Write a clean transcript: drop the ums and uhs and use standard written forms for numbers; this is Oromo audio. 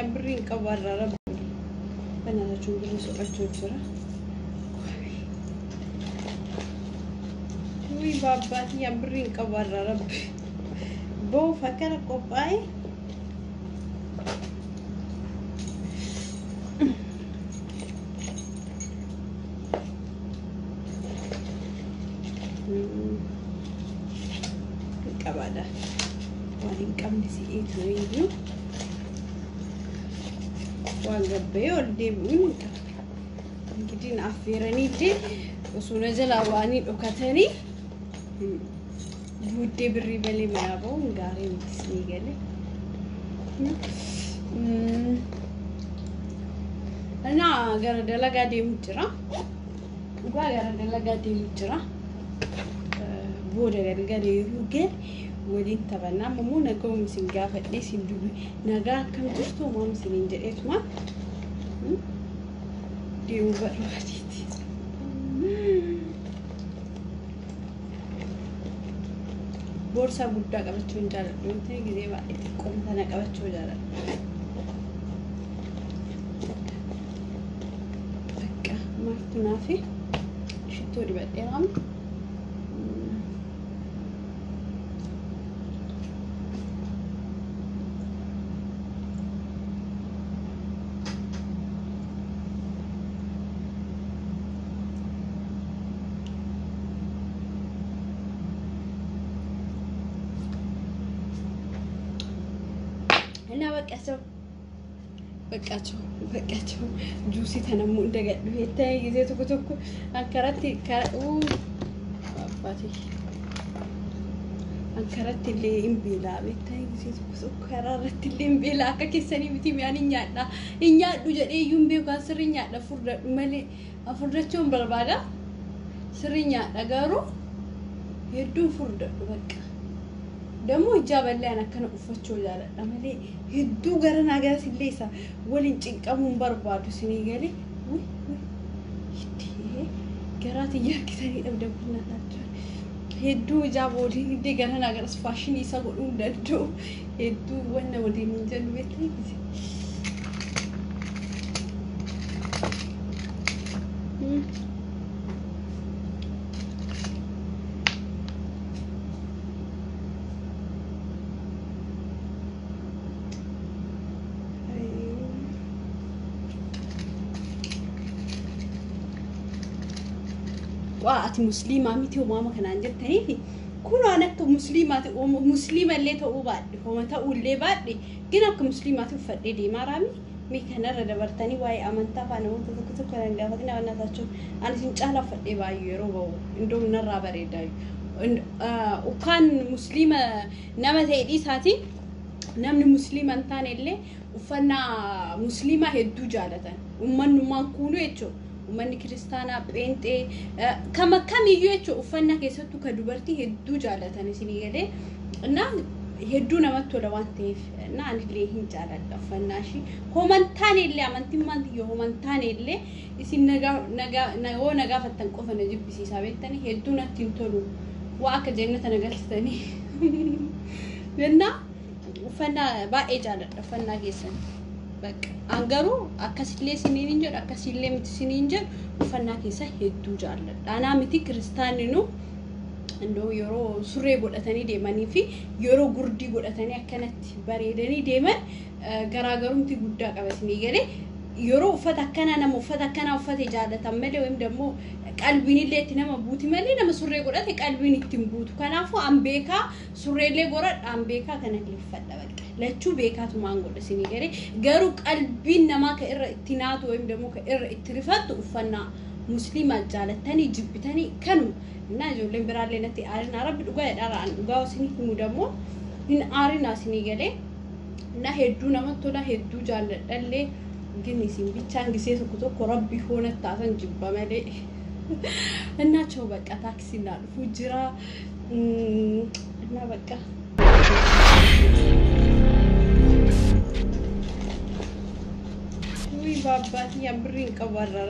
baabbaati birriin qabu har'a rabbi. በእናታችሁ ብር ስጧቸው jira. Wuy baabbaati birriin qabu har'a rabbi. Boof akkana qophaa'e. Qabaadha. Waan hin qabne si'eetu iyyuu waan gabbayee ol deebi'uun hin qabu. Ingidiin affeeranii illee osoo na jalaa ba'anii dhokatanii booddee birrii malee manaa ba'uun gaarii miti isinii galee. Innaa gara dalagaa deemu jira. Dhugaa gara dalagaa deemu jira. Booda galgala yeroo gale waliin taphannaa. Amma immoo nagaa isin gaafadhee isin dubbi nagaa akkam jirtu homaa isiniin jedheetuma deemuu barbaadeeti. Boorsaa guddaa qabachuu hin jaaladhu yoo ta'e gisee baay'ee xiqqooma sana qabachuu jaaladha. Bakka maaltu naafi shittoo dibadheera. እና በቃቸው በቃቸው በቃቸው ጁሲ ተነሙ እንደገዱ የተለያየ ጊዜ tokko tokko ankaratti አባቴ ankaratti illee hin beelaa beektaa ጊዜ tokko tokko karaa irratti illee hin beelaa akka keessanii miti mi'aan hin nyaadha hin nyaadhu jedhee iyyuu hin beeku an sirrii nyaadha furdadhu malee furdachuun barbaada sirrii nyaadha garuu hedduun furdadhu በቃ ደግሞ hijaaba akkana uffachuu jaaladha malee hedduu gara naa garas illee isa waliin cinqamuun barbaadu isinii galee garaa tiyya harkisanii dhabdan naataachuu hedduu hijaaba waliin illee gara naa garas faashinii isa godhuu hin danda'u hedduu wanna waliin hin jennu beektaa. Waa ati musliimaa miti homaama kanaan jettaniif kun waan akka musliimaati musliima illee ta'uu baadhe homa ta'uu illee baadhe gin akka musliimaati uffadhee deemaa raami mee kanarra dabartanii waa'ee amantaa faa namoota tokko tokko kan gaafatin amantaachuu ani isin caalaa uffadhee baay'ee yeroo ba'u indoom narraa bareedaayu ukkaan musliima nama ta'e dhiisaatiin namni musliima hin taane illee uffannaa musliimaa hedduu jaalatan ummannummaan kuunu jechuudha. Uummanni kiristaanaa pheenxee kama kamiyyuu jechuudha uffannaa keessattuu kan dubartii hedduu jaalatan isinii galee እና hedduu namatti tola waan ta'eef እና anillee hin jaaladha uffannaa ishii homantaan illee amantiin maantiyyo homantaan illee isin nagaa nagaa yoo nagaafattan qofa na jibbisiisaa beektanii hedduu natti hin tolu waa akka jennata na galchitanii እና uffannaa baay'ee jaaladha uffannaa keessan. በቃ አንገሩ አከሲሌ ሲኒን እንጀር አከሲሌ ምት ሲኒን እንጀር uffannaa keessa hedduu jaalladha. Anaa miti kiristaaninu እንደው yeroo surree godhatanii deemanii fi yeroo gurdii godhatanii akkanatti bareedanii deeman garaagarumti guddaa qaba isinii galee yeroo uffata akkanaa nama uffata akkanaa uffate jaallatan malee ወይም ደግሞ qalbiin illee itti nama buuti malee nama surree godhate qalbiin itti hin buutu. Kanaafuu an beekaa surreellee godhadha an beekaa kanallee uffadha በቃ lachuu beekaatumaan godha isinii galee garuu qalbiin namaa ka irra itti naatu ወይም ደግሞ ka irra itti rifattu uffannaa musliimaa jaalattanii jibbitanii kanuma እና ijoolleen biraallee natti aarinaa rabbi dhugaa jedhaa an dhugaa isinii himu ደግሞ hin aarinaa isinii galee እና hedduu namatti tola hedduu jaalladhallee ግን isin bichaan gisee tokko tokko rabbi hoona taatan jibba malee እናቸው በቃ ታክሲ እናልፉ ጅራ እና በቃ ውይ በአባቴ ብሬን ቀባረረ።